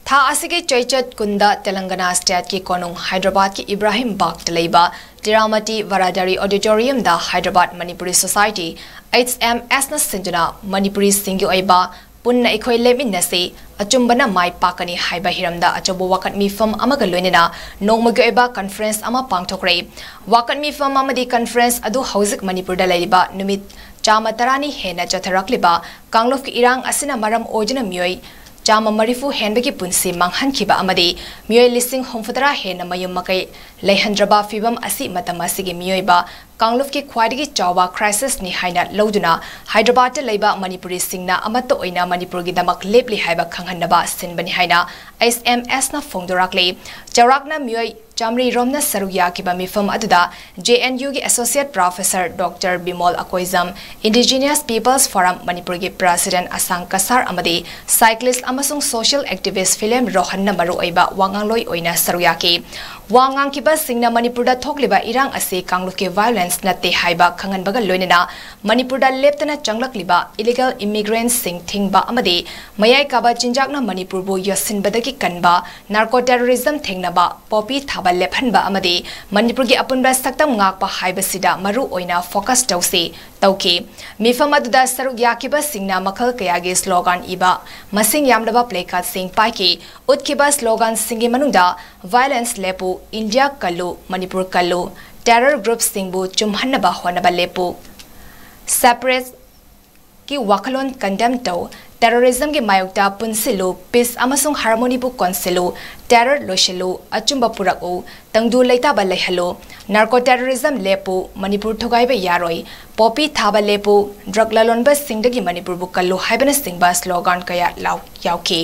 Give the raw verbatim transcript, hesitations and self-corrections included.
ꯊꯥ ꯑꯁꯤꯒꯤ ꯆꯩꯆꯠ ꯀꯨꯟꯗ ꯇꯦꯂꯪꯒꯅꯥ ꯁ꯭ꯇꯦꯠꯀꯤ ꯀꯣꯅꯨꯡ ꯍꯥꯏꯗ꯭ꯔꯕꯥꯗꯀꯤ ꯏꯕ꯭ꯔꯥꯍꯤꯝ ꯕꯥꯒꯇ ꯂꯩꯕ ꯇꯤꯔꯥꯃꯇꯤ ꯕꯔꯥꯗꯥꯔꯤ ꯑꯣꯗꯤꯇꯣꯔꯤꯌꯝꯗ Hyderabad Manipuri society, H M ꯑꯦꯁꯅ ꯁꯤꯟꯗꯨꯅ ꯃꯅꯤꯄꯨꯔꯤꯁꯤꯡꯒꯤ ꯑꯣꯏꯕ "ꯄꯨꯟꯅ ꯑꯩꯈꯣꯏ ꯂꯦꯞꯃꯤꯟꯅꯁꯤ, ꯑꯆꯨꯝꯕꯅ ꯃꯥꯏ ꯄꯥꯛꯀꯅꯤ" ꯍꯥꯏꯕ ꯍꯤꯔꯝꯗ ꯑꯆꯧꯕ ꯋꯥꯀꯠ ꯃꯤꯐꯝ ꯑꯃꯒ ꯂꯣꯏꯅꯅ ꯅꯣꯡꯃꯒꯤ ꯑꯣꯏꯕ ꯀꯟꯐꯔꯦꯟꯁ ꯑꯃ ꯄꯥꯡꯊꯣꯛꯈ꯭ꯔꯦ꯫ ꯋꯥꯀꯠ ꯃꯤꯐꯝ ꯑꯃꯗꯤ ꯀꯟꯐꯔꯦꯟꯁ ꯑꯗꯨ ꯍꯧꯖꯤꯛ ꯃꯅꯤꯄꯨꯔꯗ ꯂꯩꯔꯤꯕ ꯅꯨꯃꯤꯠ ꯆꯥꯝꯃ ꯇꯔꯥꯅꯤ ꯍꯦꯟꯅ ꯆꯠꯊꯔꯛꯂꯤꯕ ꯀꯥꯡꯂꯨꯞꯀꯤ ꯏꯔꯥꯡ ꯑꯁꯤꯅ ꯃꯔꯝ ꯑꯣꯏꯗꯨꯅ ꯃꯤꯑꯣꯏ ꯆꯥꯝꯃ ꯃꯔꯤꯐꯨ ꯍꯦꯟꯕꯒꯤ ꯄꯨꯟꯁꯤ ꯃꯥꯡꯍꯟꯈꯤꯕ ꯑꯃꯗꯤ ꯃꯤꯑꯣꯏ ꯂꯤꯁꯤꯡ ꯍꯨꯝꯐꯨꯇꯔꯥ ꯍꯦꯟꯅ ꯃꯌꯨꯝ ꯃꯀꯩ ꯂꯩꯍꯟꯗ꯭ꯔꯕ ꯐꯤꯕꯝ ꯑꯁꯤ ꯃꯇꯝ ꯑꯁꯤꯒꯤ ꯃꯤꯑꯣꯏꯕ ꯀꯥꯡꯂꯨꯞꯀꯤ ꯈ꯭ꯋꯥꯏꯗꯒꯤ ꯆꯥꯎꯕ ꯀ꯭ꯔꯥꯏꯁꯤꯁꯅꯤ ꯍꯥꯏꯅ ꯂꯧꯗꯨꯅ ꯍꯥꯏꯗ꯭ꯔꯕꯥꯗꯇ ꯂꯩꯕ ꯃꯅꯤꯄꯨꯔꯤꯁꯤꯡꯅ ꯑꯃꯠꯇ ꯑꯣꯏꯅ ꯃꯅꯤꯄꯨꯔꯒꯤꯗꯃꯛ ꯂꯦꯞꯂꯤ ꯍꯥꯏꯕ ꯈꯪꯍꯟꯅꯕ ꯁꯤꯟꯕꯅꯤ ꯍꯥꯏꯅ ꯑꯩꯆ ꯑꯦꯝ ꯑꯦꯁꯅ ꯐꯣꯡꯗꯣꯔꯛꯂꯤ꯫ ꯆꯥꯎꯔꯥꯛꯅ ꯃꯤꯑꯣꯏ ꯆꯥꯃꯔꯤ ꯔꯣꯝꯅ ꯁꯔꯨꯛ ꯌꯥꯈꯤꯕ ꯃꯤꯐꯝ ꯑꯗꯨꯗ ꯖꯦ ꯑꯦꯟ ꯌꯨꯒꯤ associate professor doctor Bimol Akoijam, indigenous peoples forum ꯃꯅꯤꯄꯨꯔꯒꯤ ꯄ꯭ꯔꯦꯁꯤꯗꯦꯟꯠ ꯑꯁꯥꯡ ꯀꯁꯥꯔ ꯑꯃꯗꯤ ꯁꯥꯏꯀ꯭ꯂꯤꯁ꯭ꯠ ꯑꯃꯁꯨꯡ ꯁꯣꯁꯤꯌꯦꯜ ꯑꯦꯛꯇꯤꯚꯤꯁ꯭ꯠ ꯐꯤꯂꯦꯝ ꯔꯣꯍꯟꯅ ꯃꯔꯨꯑꯣꯏꯕ ꯋꯥ ꯉꯥꯡꯂꯣꯏ ꯑꯣꯏꯅ ꯁꯔꯨꯛ ꯌꯥꯈꯤ꯫ ꯋꯥ ꯉꯥꯡꯈꯤꯕꯁꯤꯡꯅ ꯃꯅꯤꯄꯨꯔꯗ ꯊꯣꯛꯂꯤꯕ ꯏꯔꯥꯡ ꯑꯁꯤ ꯀꯥꯡꯂꯨꯞꯀꯤ ꯚꯥꯏꯑꯣꯂꯦꯟꯁ ꯅꯠꯇꯦ ꯍꯥꯏꯕ ꯈꯪꯍꯟꯕꯒ ꯂꯣꯏꯅꯅ ꯃꯅꯤꯄꯨꯔꯗ ꯂꯦꯞꯇꯅ ꯆꯪꯂꯛꯂꯤꯕ ꯏꯂꯤꯒꯦꯜ ꯏꯃꯤꯒ꯭ꯔꯦꯟꯠꯁꯤꯡ ꯊꯤꯡꯕ ꯑꯃꯗꯤ ꯃꯌꯥꯏ ꯀꯥꯕ ꯆꯤꯟꯖꯥꯛꯅ ꯃꯅꯤꯄꯨꯔꯕꯨ ꯌꯣꯠꯁꯤꯟꯕꯗꯒꯤ ꯀꯟꯕ, ꯅꯥꯔꯀꯣ ꯇꯦꯔꯣꯔꯤꯖꯝ ꯊꯦꯡꯅꯕ, ꯄꯣꯄꯤ ꯊꯥꯕ ꯂꯦꯞꯍꯟꯕ ꯑꯃꯗꯤ ꯃꯅꯤꯄꯨꯔꯒꯤ ꯑꯄꯨꯟꯕ ꯁꯛꯇꯝ ꯉꯥꯛꯄ ꯍꯥꯏꯕꯁꯤꯗ ꯃꯔꯨ ꯑꯣꯏꯅ ꯐꯣꯀꯁ ꯇꯧꯁꯤ ꯇꯧꯈꯤ꯫ ꯃꯤꯐꯝ ꯑꯗꯨꯗ ꯁꯔꯨꯛ ꯌꯥꯈꯤꯕꯁꯤꯡꯅ ꯃꯈꯜ ꯀꯌꯥꯒꯤ ꯁ꯭ꯂꯣꯒꯥꯟ ꯏꯕ ꯃꯁꯤꯡ ꯌꯥꯝꯂꯕ ꯄ꯭ꯂꯦꯀꯥꯔꯗꯁꯤꯡ ꯄꯥꯏꯈꯤ꯫ ꯎꯠꯈꯤꯕ ꯁ꯭ꯂꯣꯒꯥꯟꯁꯤꯡꯒꯤ ꯃꯅꯨꯡꯗ "ꯚꯥꯏꯑꯣꯂꯦꯟꯁ ꯂꯦꯞꯄꯨ", "ꯏꯟꯗꯤꯌꯥ ꯀꯜꯂꯨ", "ꯃꯅꯤꯄꯨꯔ ꯀꯜꯂꯨ", "ꯇꯦꯔꯔ ꯒ꯭ꯔꯨꯞꯁꯤꯡꯕꯨ ꯆꯨꯝꯍꯟꯅꯕ ꯍꯣꯠꯅꯕ ꯂꯦꯞꯄꯨ", "ꯁꯦꯄꯔꯦꯠ ꯀꯤ ꯋꯥꯈꯜꯂꯣꯟ ꯀꯟꯗꯦꯝ ꯇꯧ", "ꯇꯦꯔꯣꯔꯤꯖꯝꯒꯤ ꯃꯥꯌꯣꯛꯇ ꯄꯨꯟꯁꯤꯜꯂꯨ", "ꯄꯤꯁ ꯑꯃꯁꯨꯡ ꯍꯥꯔꯃꯣꯅꯤꯕꯨ ꯀꯣꯟꯁꯤꯜꯂꯨ", "ꯇꯦꯔꯣꯔ ꯂꯣꯏꯁꯤꯜꯂꯨ", "ꯑꯆꯨꯝꯕ ꯄꯨꯔꯛꯎ", "ꯇꯪꯗꯨ ꯂꯩꯇꯥꯕ ꯂꯩꯍꯜꯂꯨ", "ꯅꯥꯔꯀꯣ ꯇꯦꯔꯣꯔꯤꯖꯝ ꯂꯦꯞꯄꯨ", "ꯃꯅꯤꯄꯨꯔ ꯊꯨꯒꯥꯏꯕ ꯌꯥꯔꯣꯏ", "ꯄꯣꯄꯤ ꯊꯥꯕ ꯂꯦꯞꯄꯨ", "ꯗ꯭ꯔꯒ ꯂꯂꯣꯟꯕꯁꯤꯡꯗꯒꯤ ꯃꯅꯤꯄꯨꯔꯕꯨ ꯀꯜꯂꯨ" ꯍꯥꯏꯕꯅꯆꯤꯡꯕ ꯁ꯭ꯂꯣꯒꯥꯟ ꯀꯌꯥ ꯂꯥꯎ-, ꯌꯥꯎꯈꯤ꯫